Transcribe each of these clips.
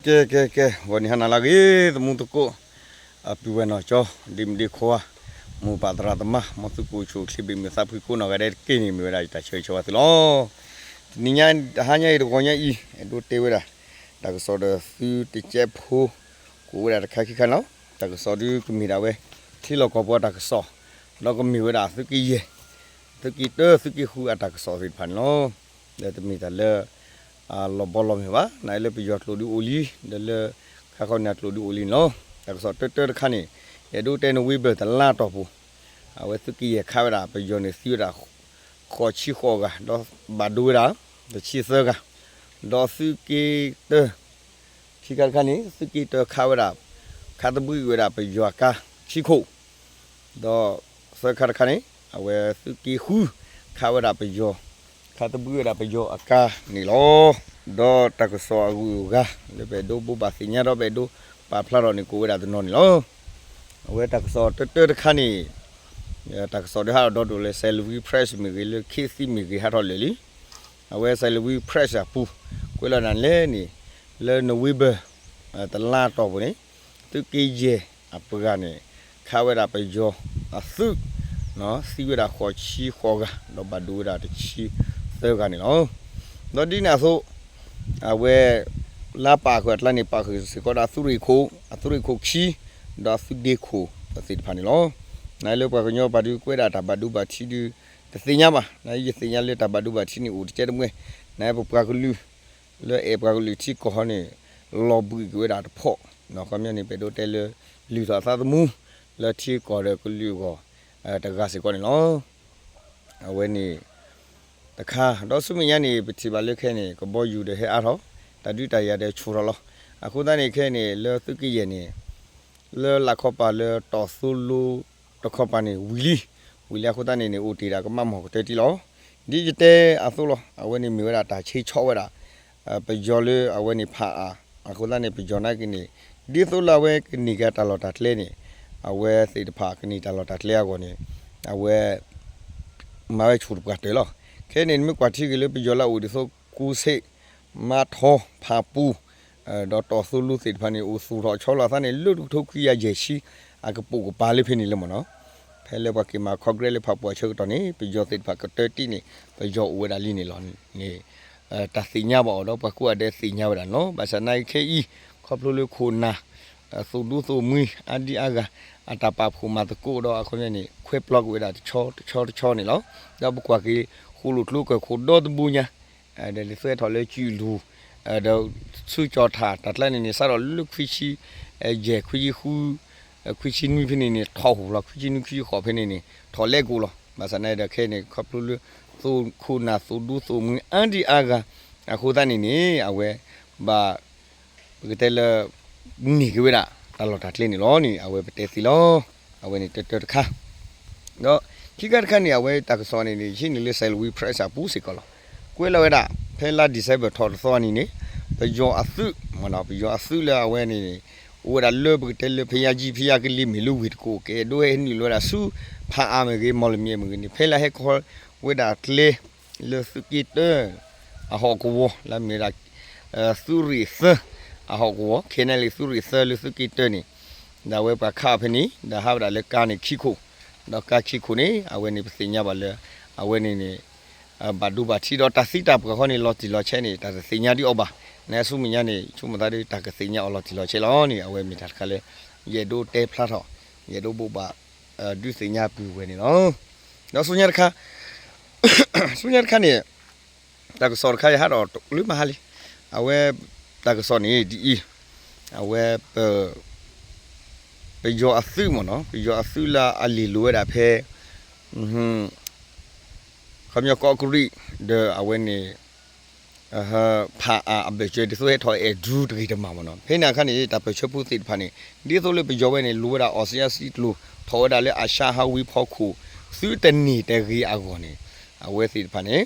ကဲ ကဲ ကဲ ဂီၤနံၤဟါနၤလၢအဂ့ၤ သမူသကိး အပုၢ်ဝဲၢ်နီၢ်ကၠီ ဒ့မုၣ်ဒ့ခွါ မိၢ်ပၢ်သရၣ်သမါ မ်သုကအိၣ်ဆူၣ်အိၣ်ချ့ ဘၣ်မုာ်သးဖှံကိးနီၢ်ဂၤဒဲးတက့ၢ်န့ၣ် မ့ၢ်ဝဲဒၣ်ယတၢ်ဆၢဂ့ၤဆၢဝါသုလီၤ. တနံၤညါ တဟါညါအံၤ တဂီၤညါအံၤ အဲၣ်ဒိးတဲဝဲဒၣ် တၢ်ကစီၣ်ဒီးသုတကဲးဖိ ကအိၣ်ဝဲဒၣ်တခါခံခါန့ၣ်လီၤ. တၢ်ကစီၣ်ဒုးကမ့ၢ်ဒၣ်ဝဲ ထံလီၢ်ကီၢ်ပူၤအတၢ်ကစီၣ် ဒီးကမ့ၢ်ဝဲဒၣ်သုးက့ယဲၢ် သုးက့တၢ သုးက့ဃုအတၢ်ကစီၣ်သ့ၣ်တဖၣ်န့ၣ်လီၤ. ဒီးတမ့ၢ်တၢ်လၢ လီၤဘီလီၤမုၢ်ဘၣ် နာ်လၢပယီၤကျိာ်ဒုးအိၣ်လံ ဒီးလၢ ခါခီန့ၣ်အကျိာ်ဒုးအိၣ်လံန့ၣ်လီၤ. တၢ်ကစီၣ်တၢတၢတခါန့ၣ် ယအဲၣ်ဒိးတဲ November တလါတီၢ်ပူၤ အဝဲသုးက့ယဲၢ်ခးဝဲဒၣ်ပယီၤန့ၣ် သံဝဲဒၣ် ဃိးဆံဃိးဂၤ ဒီးဘၣ်ဒိဝဲဒၣ် တဆံသၢဂၤ ဒီးသုးက့တၢ ခံခါတခါန့ၣ် သုးက့တၢခးဝဲဒၣ် ခးသဘှံးဝဲဒၣ်ပယီၤအကါ ခံခိၣ် ဒီးသၢခါတခါန့ၣ် အဝဲသုးက့ဃု ခးဝဲဒၣ်ပယီၤ ခးသဘှံးဝဲဒၣ်ပယီၤအကါန့ၣ်လီၤ. ဒီးတၢ်ကစီၣ်အဂုၤအဂၤ လၢပအဲၣ်ဒိးဘိးဘၣ်သ့ၣ်ညါဒီးပအဲၣ်ဒိးပာ်ဖျါထီၣ်န့ၣ် ကအိၣ်ဝဲဒၣ်တနီၤန့ၣ်လီၤ. အဝဲတၢ်ကစီၣ်တၢတၢတခါန့ၣ် တၢ်ကစီၣ်ဒုးဟးထီၣ်ဒီးဒိၣ်လၢ Salween Press မ့ၢ်ဂ့ၤ လၢခ့သံမ့ၢ်ဂ့ၤ ဟးထီၣ်လၢာ်လံ အဝဲ Salween Press အပူၤ ကွဲးလီၤနၤလဲၣ်န့ၣ် လၢ November တလါတီၢ်ပူၤန့ၣ် သုးက့ယဲၢ်အပှၤဂၤန့ၣ် ခးဝဲဒၣ်ပယီၤအသုး သံဝဲဒၣ်ဃိးဆံဃိးဂၤ ဒီးဘၣ်ဒိဝဲဒၣ်တဆံသၢဂၤန့ၣ်လီၤ. ဒီးဒ်န့ၣ်အသိး အဝဲ လါပာ်ဃုာ်အကျါန့ၣ် ပာ်ဃုာ်စ့ၢ်ကီးဒီးအသုးရ့ၣ်ခိၣ် အသုးရ့ၣ်ခိၣ်ခံ ဒီးအသုးဒ့ခိၣ်သ့ၣ်တဖၣ်န့ၣ်လီၤ. နလၢပှၤကညီပာ်ဒုးကွဲးဒၣ်တၢ်ဘၣ်ဒိဘၣ်ထံးဒုး တသ့ၣ်ညါဘၣ်. နယသ့ၣ်ညါလၢတၢ်ဘၣ်ဒိဘၣ်ထံးန့ၣ်အိၣ်တကဲတမှဲ နပပှၤကလုာ် လၢအဲၣ်ပှၤကလုာ်ထံကီၢ်ဟီန့ၣ် လီၤဘှံးက့ၤဝဲဒၣ်တဖီၣ် ခီပညီန့ၣ် ပအဲၣ်ဒိးတဲလၢ လုၢ်ထီၣ်အသးသမူ လၢထံကီၢ်ဒီးကလုာ်အဂီၢ် တဂၤစ့ၢ်ကီးန့ၣ်လီၤ. အဝဲန့ၣ် တခါ ဒီးဆူမဲာ်ညါန့ၣ် ပထံၣ်ဘၣ်လၢခဲအံၤန့ၣ် ကဘီယူၤဒီးဟဲအါထီၣ် တၢ်ဒုးတၢ်ယၤဒီးဆူၣ်ထီၣ်လီၤ. အဃိသတးန့ၣ်ခဲအံၤန့ၣ် လၢသုးက့ယဲၢ်န့ၣ် လၢလၢ်ခီပၤလၢတီၢ်သိလိတခီပၤန့ၣ် ဝံၤလံ ဝံၤလံအဃိသတးန့ၣ်န့ၣ် အိၣ်တ့ၢ်ဒၣ်ကမၣ်မီၢ်ကတၢၢ်တံၢ်လီၤ. ဒ်ယတဲအသိးလီၤ. အဝဲန့ၣ်မ့ၢ်ဝဲဒၣ်တၢ်ဆ့ဆီဝဲဒၣ် ပယီၤလၢအဝဲန့ၣ်ဖးအါ အဃိသတးန့ၣ် ပယီၤနာ်က့န့ၣ် ဒ်သိးလၢအဝဲကန့ၢ်က့ၤတၢ်လီၢ်တၢ်ကျဲန့ၣ် အဝဲသ့ၣ်တဖၣ်ကန့ၢ်တၢ်လီၢ်တၢ်ကျဲအဂီၢ်န့ၣ် အဝဲ မၤဝဲဆူၣ်တပှၢ်တၢၢ်လီၤ. ခဲအံၤန့ၣ် နမ့ၢ်ကွၢ်ထံဂ့ၤလၢပယီၤလၢအအိၣ်ဒ်သိး ကူစ့း မါထီ ဖးပူ ဒီးတီၢ်သိလိသ့ၣ်တဖၣ်န့ၣ် အိၣ်သူၣ်ထီၣ်ဆီလီၤအသးန့ၣ် လၢတကထိခွံကယၤယဲၢ်ဆံ အကပိာ်ကပၤလၢဖဲန့ၣ်လၢမ့ၢ်နီၤ ဖဲလၢပှၤက့ၤမၤ Congress လၢဖးပူၤအဆၢကတီၢ်န့ၣ် ပယီၤသ့ၣ်တဖၣ်ကတၢၢ်တံၢ်န့ၣ် ပယီၤအိၣ်ဝဲဒၣ်လံန့ၣ်လီၤန့ၣ် တၢ်သ့ၣ်ညါဘၣ်အီၤဒီးပှၤကိးဂၤဒဲးသ့ၣ်ညါဝဲဒၣ်န့ၣ်လီၤ. ဘၣ်ဆၣ်နာ်က့ခဲအံၤ ခီဖျိလၢခိၣ်နၢ် သိၣ်ဒူသိၣ်မှံ အါဒံအါဂၤ အတၢ်ပာ်ဖှိၣ်မၤသကိးဒီးအခီပညီန့ၣ် ခွဲပျီက့ၤဝဲဒၣ်တဆီတဆီတဆီန့ၣ်လီၤ. ဒီးပကွၢ်က့ၤ ဃိၣ်လိာ်ကျိကၢၢ်ခိၣ်ဒီတဘိညါ ဒီးလံာ်သွဲထီၣ်လၢကုၢ်လူၢ် ဒီးဆူကၠီၣ်ထၣ်တၢ်ကျါန့ၣ်န့ၣ် စးထီၣ်လၢခွံဆံ ယဲၢ်ခွံဆံဃု ခွံဆံနွံဖဲန့ၣ်န့ၣ် ထီၣ်ဟူၣ်လီၤ ခွံဆံနွံခွံဆံဃိးဖဲန့ၣ်န့ၣ် ထီၣ်လဲကိာ်လီၤ. ဘၣ်ဆၣ်နာ်က့ဒီးခဲအံၤန့ၣ် ခီဖျိလၢ သိၣ်ခိၣ်နၢ်သိၣ်ဒူသိၣ်မှံအါဒံအါဂၤ အဃိသတးန့ၣ်န့ၣ် အဝဲ ဘၣ် ပကတဲလၢ န့ၢ်က့ၤဝဲဒၣ် တၢ်လီၢ်တၢ်ကျဲန့ၣ်လီၤန့ၣ် အဝဲပတဲသ့လီၤ. အဝဲန့ၣ်တၢတၢတခါ ဒီးခံခါတခါန့ၣ် အဝဲတၢ်ကစီၣ်န့ၣ်န့ၣ် ဟံးန့ၢ်လၢ Salween Press အပူၤစ့ၢ်ကီးလီၤ. ကွဲးလီၤဝဲဒၣ် ဖဲလါ December ထီၣ်တသီအနံၤန့ၣ် ပယီၤအသုး မ့ၢ်နီၤ ပယီၤအသုးလၢအဝဲန့ၣ်န့ၣ် အိၣ်ဝဲဒၣ်လၢပကတဲလၢဖယါကံ ဖယါကလံၤမ့ၢ်လၢဝ့ၢ်တကိး ကအဲၣ်ဒိးဟဲနုာ်လီၤဝဲဒၣ်ဆူ ဖးအါမ့ၢ်ဂ့ၤ မီၢ်လမၠဲၣ်မ့ၢ်ဂ့ၤန့ၣ် ဖဲလၢဟဲခီဝဲဒၣ်ကျဲ လၢသုးက့တၢ အဟီၣ်ကဝီၤ လၢမ့ၢ်ဝဲဒၣ် သုးရ့ၣ်သၢ အဟီၣ်ကဝီၤ ခဲန့ၣ်လံ သုးရ့ၣ်သၢလၢသုးက့တၢန့ၣ် ဒီးအဝဲပှၤခးအီၤဖဲန့ၣ် ဒီးဟးဝဲဒၣ်လၢကါန့ၣ်ခံခိၣ် ဒီးကါခံခိၣ်န့ၣ် အဝဲန့ၣ်ပသ့ၣ်ညါဘၣ်လၢ အဝဲန့ၣ်န့ၣ် ဘၣ်ဒိဘၣ်ထံးဒီးတၢ်သံတၢ်ပှၢ်ဃီန့ၣ် လီၤတံၢ်လီၤဆဲးန့ၣ် တၢ်တသ့ၣ်ညါဒံးအီၤဘၣ်. နဆူမဲာ်ညါန့ၣ် ဆိကမိၣ်သးဒီးတၢ်ကသ့ၣ်ညါအီၤလီၤတံၢ်လီၤဆဲးလီၤန့ၣ် အဝဲမ့ၢ်တၢ်တခါလၢ ယအဲၣ်ဒိးတဲဖျါထီၣ် ယအဲၣ်ဒိးဘိးဘၣ် ဒုးသ့ၣ်ညါပုၢ်ဝဲၢ်န့ၣ်လီၤ. ဒီးဆူညါတခါ ဆူညါတခါန့ၣ် တၢ်ကစီၣ်တခါယဟးထီၣ်လၢမဟါလံ အဝဲ တၢ်ကစီၣ်န့ၣ်ဒ်အံၤ အဝဲ ပယီၤအသုးမ့ၢ်နီၤ ပယီၤအသုးလၢအလ့ၢ်လိၤဝဲဒၣ်ဖဲ ခီပညီကီးကရံး ဒီးအဝဲန့ၣ် ဖးအါအဘၢၣ်စၢၤ ဒ်သိးဟဲထီၣ်အဲၣ်ဒရူတဂ့ၤတမံၤမ့ၢ်နီၤ ဖဲန့ၣ်အခါန့ၣ် တၢ်ပၢၢ်ဆၢဖိသ့ၣ်တဖၣ်န့ၣ် ဒ်သိးလၢပယီၤဝဲန့ၣ် လိၤဝဲဒၣ်အီစံယါစံကျိၤ ထီၣ်ဝဲဒၣ်လၢအၡါဟးဝံဖီခိၣ် သုတန့ၢ်တဂ့ၤအဂီၢ်န့ၣ် အဝဲသ့ၣ်တဖၣ်န့ၣ်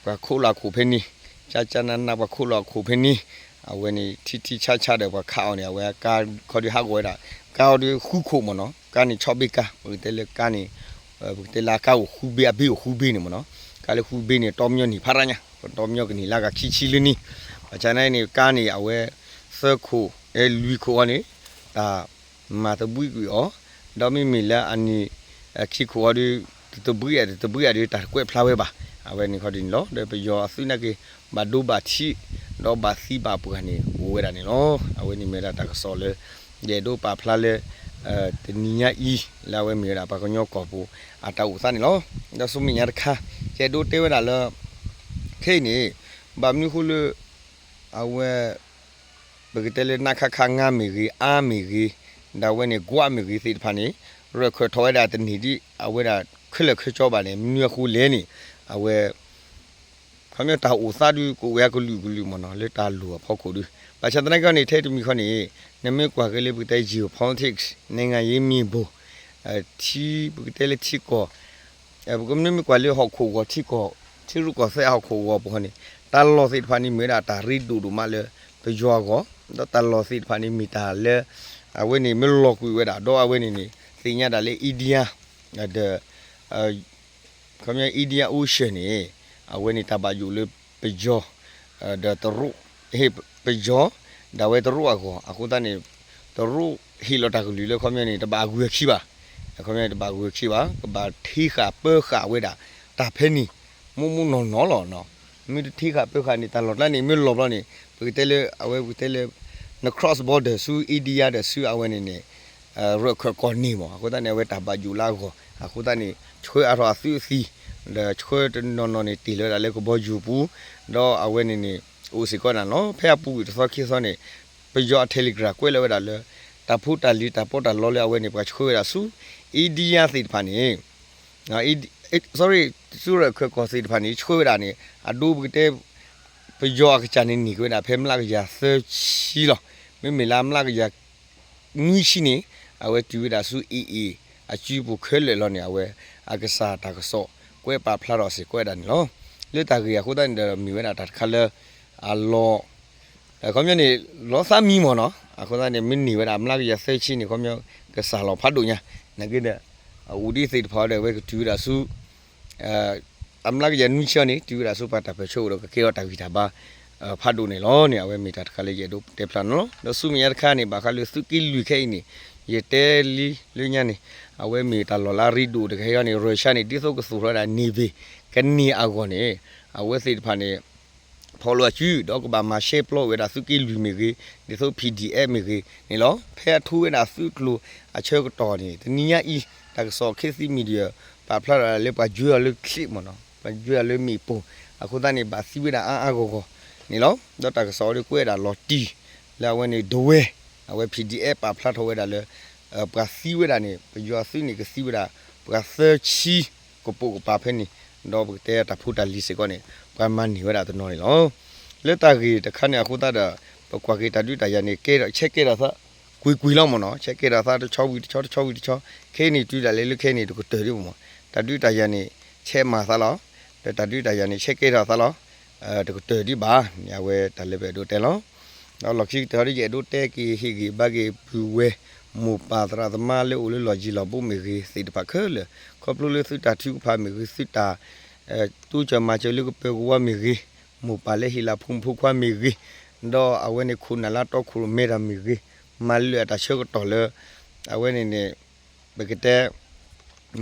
ပှၤခိးလီၤအခိၣ်ဖဲန့ၣ် ကၠၢ်ကၠၢ်နးနးပှၤခိးလီၤအခိၣ်ဖဲန့ၣ် အဝဲန့ၣ် ထံထံဆးဆးဒီးပှၤခးအီၤန့ၣ် အဝဲကါခီဒုးဟးဂီၤဝဲဒၣ် ကါအီၤဒုးဃုခိၣ်မ့ၢ်နီၤ ကါန့ၣ်ဆီဘ့ကါ ပကတဲလၢကါန့ၣ် ပကတဲလၢအကါအိၣ်ဃုဘ့ အဘ့အိၣ်ဃုဘ့န့ၣ်မ့ၢ်နီၤ ကါလၢဃုဘ့န့ၣ် တီပညီန့ၢ်ဖးရါညါ ပတီပညီကန့ၢ်လၢအဂၤခံဆံလၢနံၣ် ဘၣ်ဆၣ်နာ်န့ၣ် ကါန့ၣ် အဝဲ သု သၢခိၣ် လွံၢ်ခိၣ်အီၤန့ၣ် တၢ်မၤသဘှံးကွံာ်အီၤ, ဒီးမ့မ့ၢ်လၢအနံၣ်ခံခိၣ်အီၤဒီး တသဘှံးအတသဘှံးအဒီး တၢ်တကွဲးဖျါဝဲဘၣ်. အဝဲန့ၣ်ခီဒ်န့ၣ်လီၤ. ဒီးပယီၤအသုးနာ်က့ ဘၣ်ဒိဘၣ်ထံး ဒီးဘၣ်သံဘၣ်ပှၢ်န့ၣ် အိၣ်ဝဲဒၣ်န့ၣ်လီၤ. အဝဲန့ၣ်မ့ၢ်ဝဲဒၣ်တၢ်ကစီၣ်လၢ ယအဲၣ်ဒိးပာ်ဖျါလၢ တနံၤညါအံၤ လၢအဝဲမ့ၢ်ဝဲဒၣ်ပှၤကညီကီၢ်ပူၤ အတၢ်အိၣ်သးန့ၣ်လီၤ. ဒီးဆူမဲာ်ညါတခါ ယအဲၣ်ဒိးတဲဝဲဒၣ်လၢ ခဲအံၤန့ၣ် ဘၣ်မနုၤအဃိလၢ အဝဲ ပကတဲလၢ နခခ ငါး မ့ၢ်ဂ့ၤ, အါ မ့ၢ်ဂ့ၤ, ဒီးအဝဲန့ၣ် ကွး မ့ၢ်ဂ့ၤသ့ၣ်တဖၣ်န့ၣ် ရၢၢ်ခၢၣ်ထီၣ်ဝဲဒၣ်တန့ၢ်ဒ်အဝဲဒၣ်ခဲလၢာ်ခဲဆ့ဘၣ်န့ၣ် မနုၤအဃိလဲၣ်န့ၣ် အဝဲ ခီပညီတၢ်အိၣ်သးဒုးကအိၣ်ဝဲအကလုာ်ကလုာ်မ့ၢ်နီၤ လၢတၢ်လိၣ်အဖီခိၣ်ဒုး ဘၣ်ဆၣ်သနာ်က့န့ၣ် ထဲတမံၤဃီန့ၣ် နမ့ၢ်ကွၢ်က့ၤလၢပကတဲ geopolitics နိုင်ငံရေးမြေပုံ ထံ ပကတဲလၢထံကီၢ် ပကမ့ၢ်မ့ၢ်ကွၢ်လၢဟီၣ်ခိၣ်ဂီၤထံကီၢ် ထံရူၢ်ကီၢ်သဲးဟီၣ်ခိၣ်ဂီၤပူၤန့ၣ် တၢ်လီၢ်သ့ၣ်တဖၣ်န့ၣ် မ့ၢ်ဝဲဒၣ်တၢ်ရ့ဒိၣ်ဒိၣ်မးလၢပယီၤအဂီၢ် ဒီးတၢ်လီၢ်သ့ၣ်တဖၣ်န့ၣ် မ့ၢ်တၢ်လၢ အဝဲန့ၣ်မ့ၢ်လီၤကွံာ်ဝဲဒၣ် ဒီးအဝဲန့ၣ်န့ၣ် သ့ၣ်ညါဒၣ်လၢ India ဒီး ခီပညီ Indian Ocean န့ၣ် အဝဲန့ၣ်တၢ်ဘၣ်ယိၣ်လၢပယီၤ ဒီးတရူး ဟ့ၣ်ပယီၤ ဒၣ်ဝဲတရူးအဂီၢ် အဃိသတးန့ၣ် တရူးဟ့ၣ်လီၤတၢ်ကလုၢ်လၢခီပညီန့ၣ် တဘၣ်အဂုၤအခံဘၣ်. ခီပညီန့ၣ် တဘၣ်အဂုၤအခံဘၣ် ကဘၣ်ထံဃာ်ပၢဃာ်ဝဲဒၣ် တၢ်ဖဲန့ၣ် မ့ၢ်မ့ၢ်နီၢ်နီၢ်လီၤ. မ့ၢ်တထံဃာ်ပၢဃာ်န့ၣ် တၢ်လီၢ်ကျါန့ၣ် မ့ၢ်လီၤဘျီန့ၣ် ပကတဲလၢ အဝဲပကတဲလၢ န cross border ဆူ India ဒီးဆူအဝဲန့ၣ်န့ၣ် ရၢၢ်ခၢၣ်ကီၢ်န့ၣ်မ့ၢ် အဃိသတးန့ၣ် အဝဲတၢ်ဘၣ်ယိၣ်လၢအဂီၢ် အဃိသတးန့ၣ် ဆှၢအါထီၣ်အသုးအသံၣ် ဒီးဆှၢတနီၤနီၤန့ၣ် တ့ၢ်လီၤဝဲဒၣ်လၢကဘီယူၤပူၤ ဒီးအဝဲန့ၣ်န့ၣ် အိၣ်စ့ၢ်ကီးန့ၣ်လီၤ. ဖဲအပူၤကွံာ်တသီခံသီန့ၣ် ပယီၤအ Telegram ကွဲးလီၤဝဲဒၣ်လၢ တၢ်ဖိတၢ်လံၤတၢ်ပီးတၢ်လီလၢအဝဲန့ၣ် ပှၤဆှၢဝဲဒၣ်ဆူ India သ့ၣ်တဖၣ်န့ၣ် sorry ဆူရၢၢ်ခၢၣ်ကီၢ်သ့ၣ်တဖၣ်န့ၣ် ဆှၢဝဲဒၣ်န့ၣ် အဒိပကတဲ ပယီၤအကစၢ်န့ၣ် န့ၢ်က့ၤဝဲဒၣ်ဖဲမျးကယၤသၢဆံလီၤ. မ့မ့ၢ်လၢအမျးကယၤနွံဆံန့ၣ် အဝဲတုၤဝဲဒၣ်ဆူ AA အစုပူၤခဲလၢာ်လီၤန့ၣ် အဝဲအကစၢ်တၢ်ကစီၣ်ကွဲးပာ်ဖျါထီၣ်စ့ၢ်ကီးဝဲဒၣ်န့ၣ်လီၤ. လၢတၢ်ဂ့ၢ်အဃိသတးန့ၣ်ဒီး မ့ၢ်ဝဲဒၣ်တၢ်တခါလၢ အလီၤ ခီပညီန့ၣ် လီၤသးမံမ့ၢ်နီၤ အဃိသတးန့ၣ် မ့ၢ်န့ၢ်ဝဲဒၣ်မျးကယၤသၢဆံန့ၣ် ခီပညီ ကစၢ်လီၤဖးဒိၣ်ညါ နာ်က့ဒီး အအိၣ်ဒ်သ့ၣ်တဖၣ်ဒီး အဝဲကတုၤဝဲဒၣ်ဆူ အမျးကယၤနွံဆံအီၤန့ၣ် တုၤဝဲဒၣ်ဆူပှၤတၢ်ပၢၢ်ဆၢအိၣ်ဒီး ကကဲထီၣ်တၢ်ဂံၢ်တၢ်ဘါ ဖးဒိၣ်န့ၣ်လီၤန့ၣ် အဝဲမ့ၢ်တၢ်တခါလၢယအဲၣ်ဒိးတဲဖျါန့ၣ်လီၤ. ဒီးဆူမဲာ်ညါတခါန့ၣ် ဘၣ်ဃးလၢသုးက့လွံၢ်ခဲအံၤန့ၣ် ယတဲလံလၢညါန့ၣ် အဝဲမ့ၢ်တၢ်လီၢ်လၢအရ့ဒိၣ်တခါအံၤန့ၣ် ရၢၡါန့ၣ် ဒ်သိးကသိၣ်ထီၣ်ဝဲဒၣ် Navy ကန့ၢ်အဂီၢ်န့ၣ် အဝဲသ့ၣ်တဖၣ်န့ၣ် ဖီၣ်လိာ်အစု ဒီးကဘၣ်မၤရှဲပျီဝဲဒၣ်သုးက့လွံၢ်မ့ၢ်ဂ့ၤ ဒ်သိး PDF မ့ၢ်ဂ့ၤန့ၣ်လီၤ. ဖဲအထူဝဲဒၣ်သုးကျိၤအဆၢကတီၢ်န့ၣ် တနံၤညါအံၤ တၢ်ကစီၣ် Khit Thit Media ပာ်ဖျါထီၣ်လၢပှၤယွဲအီၤလၢချံးမ့ၢ်နီၤ ပှၤယွဲအီၤလၢမ့ၣ်ပိၢ် အဃိသတးန့ၣ် ဘၣ်သံဝဲဒၣ်အါအါဂီၢ်ဂီၢ်န့ၣ်လီၤ. ဒီးတၢ်ကစီၣ်အံၤဒီးကွဲးဒၣ်လီၤတံၢ် လၢအဝဲန့ၣ် ဒဝဲ အဝဲ PDF ပာ်ဖျါထီၣ်ဝဲဒၣ်လၢ ပှၤသံဝဲဒၣ်န့ၣ် ပယီၤအသုးန့ၣ် ကသံဝဲဒၣ် ပှၤသၢဆံ ကပိာ်ကပၤဖဲန့ၣ် ဒီးပကတဲတၢ်ဖိတၢ်လံၤစ့ၢ်ကီးန့ၣ် ပှၤမၤန့ၢ်ဝဲဒၣ်တနီၤန့ၣ်လီၤ. လၢတၢ်ဂ့ၢ်တခါန့ၣ်အဃိသတးဒီး ပကွၢ်က့ၤတၢ်ဒုးတၢ်ယၤန့ၣ် ကဲထီၣ် ဆဲးကဲထီၣ်သး ကွံာ်ကွံာ်လီၤမ့ၢ်နီၤ ဆဲးကဲထီၣ်သးတဆီဝံၤတဆီ တဆီဝံၤတဆီ ခဲအံၤန့ၣ် တုၤဒၣ်လဲာ်လၢခဲအံၤန့ၣ် တကတၢၢ်ဒံးမ့ၢ် တၢ်ဒုးတၢ်ယၤန့ၣ် ဆဲးမၤသးလီၤ ဒီးတၢ်ဒုးတၢ်ယၤန့ၣ် ဆဲးကဲထီၣ်သးလီၤ တကတၢၢ်ဒံးဘၣ်န့ၣ် အဝဲတၢ်လၢပအဲၣ်ဒိးတဲလီၤ. ဒီးလီၢ်ခံကတၢၢ်ဒီး ယအဲၣ်ဒိးတဲက့ၤဟ့ၣ်ဂံၢ်ဘါက့ၤပုၢ်ဝဲၢ်မိၢ်ပၢ်သရၣ်သမါလၢအိၣ်လၢလီၢ်ယံၤလီၢ်ဘူးမ့ၢ်ဂ့ၤသ့ၣ်တဖၣ်ခဲလၢာ် ခီဖျိလၢသုတၢ်ထုကဖၣ်မ့ၢ်ဂ့ၤ သုတၢ် တိစၢၤမၤစၢၤလၢကပၢၤကဝါမ့ၢ်ဂ့ၤ မိၢ်ပၢ်လၢဟ့ၣ်လၤဖိမုၣ်ဖိခွါမ့ၢ်ဂ့ၤ ဒီးအဝဲန့ၣ်ခိၣ်နၢ်လၢတီခိၣ်ရိၣ်မဲတၢ်မ့ၢ်ဂ့ၤ မၤလၢာ်အတၢ်ဆၢကတီၢ်လၢ အဝဲန့ၣ်န့ၣ် ပကတဲ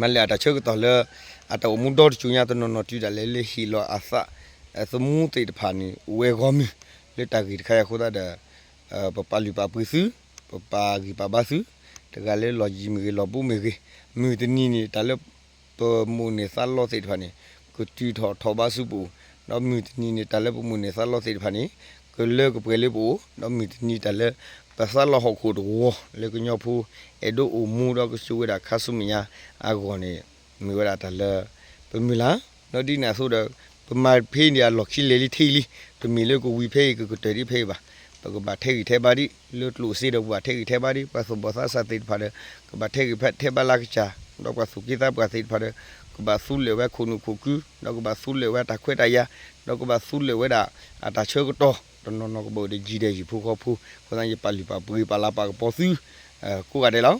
မၤလၢာ်အတၢ်ဆၢကတီၢ်လၢ အတၢ်အိၣ်မူဒီတစိၤညါတနီၤနီၤတုၤဒၣ်လဲာ်လၢဟ့ၣ်လီၤအသး သမူသ့ၣ်တဖၣ်န့ၣ် အိၣ်ဝဲဂီၢ်မုၢ် လၢတၢ်ဂ့ၢ်တခါအံၤအဃိသတးဒီး ပပာ်လုၢ်ပာ်ပှ့ၤသု ပပာ်ဂံၢ်ပာ်ဘါသု တဂၤလၢလီၢ်ယံၤမ့ၢ်ဂ့ၤ လီၢ်ဘူးမ့ၢ်ဂ့ၤ မုၢ်တနံၤန့ၣ် တၢ်လၢ ပမိၣ်န့ၢ်သးလီသ့ၣ်တဖၣ်န့ၣ် ကတုၤထီၣ်ထီၣ်ဘးဆူပအိၣ် ဒီးမုၢ်တနံၤန့ၣ် တၢ်လၢပမိၣ်န့ၢ်သးလီသ့ၣ်တဖၣ်န့ၣ် ကလၢကပှဲၤလၢပအိၣ် ဒီးမုၢ်တနံၤတၢ်လၢ ပသးလီဟီၣ်ခိၣ်တဝီၤ လၢကညီဖိ အဲၣ်ဒိးအိၣ်မူဒီးကစူၢ်ဝဲဒၣ်ခါဆူမဲာ်ညါအဂီၢ်န့ၣ် မ့ၢ်ဝဲဒၣ်တၢ်လၢ ပမုၢ်လၢ် ဒီးဒ်န့ၣ်အသိးဒီး ပမၤဖဲအံၤန့ၣ် အလီၢ်ခံလဲၤလံထဲအံၤလံ တမ့ၢ်လၢကဝံၤဖဲအံၤ ကကတၢၢ်ဒံးဖဲအံၤဘၣ် ပကဘၣ်ထဲးဂံၢ်ထဲးဘါဒံး လၢကျိၣ်စ့ဒီးပဘၣ်ထဲးဂံၢ်ထဲးဘါဒံး ပှၤသူၣ်ဘီၣ်သးစၢ်သ့ၣ်တဖၣ်ဒီး ကဘၣ်ထဲးဂံၢ်ထဲးဘါလၢကစၢ် ဒီးပှၤသူၣ်က့သးပှၢ်သ့ၣ်တဖၣ်ဒီး ကဘၣ်သူလၢာ်ဝဲခိၣ်နူာ်ခိၣ်ကု ဒီးကဘၣ်သူလၢာ်ဝဲတၢ်ခွဲးတၢ်ယာ် ဒီးကဘၣ်သူလၢာ်ဝဲဒၣ် အတၢ်ဆၢကတီၢ် တနီၤနီၤကဘၣ်အိၣ်ဒီးယံၤဒီးယံၤဖိဃီဖိ အဃိသတးယပာ်လုၢ်ပာ်ပှ့ၤပာ်လၤပာ်ကပီၤသု ကိးဂၤဒဲးလီၤ.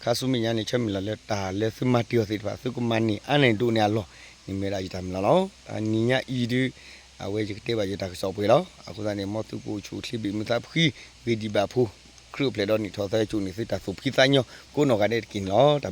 ခါဆူမဲာ်ညါန့ၣ် ဆၢမုၢ်လၢ်လၢတၢ်လၢသုမၤတ့ၢ်အီၤသ့ၣ်တဖၣ် သုကမၤန့ၢ်အါန့ၢ်ဒိၣ်န့ၢ်အလီၢ်န့ၣ်မ့ၢ်ဝဲဒၣ်ယတၢ်မုၢ်လၢ်လီၤ. တနံၤညါအံၤဒုး အဝဲယကတဲဘၣ်ယတၢ်ကစီၣ်ပှဲၤလီၤ. အဃိသတးန့ၣ် မ်သုကအိၣ်ဆူၣ်အိၣ်ချ့ဘၣ်မုာ်သးဖှံ ဂ့ၤဒံးဘၣ်ဖိ, ခရံာ်အိၣ်ဖျဲၣ်ဒီးနံၣ်ထီၣ်သၢကၠိန့ၣ် သုတၢ်သူၣ်ဖှံသးညီကိးနီၢ်ဂၤဒဲးတက့ၢ်န့ၣ်လီၤ.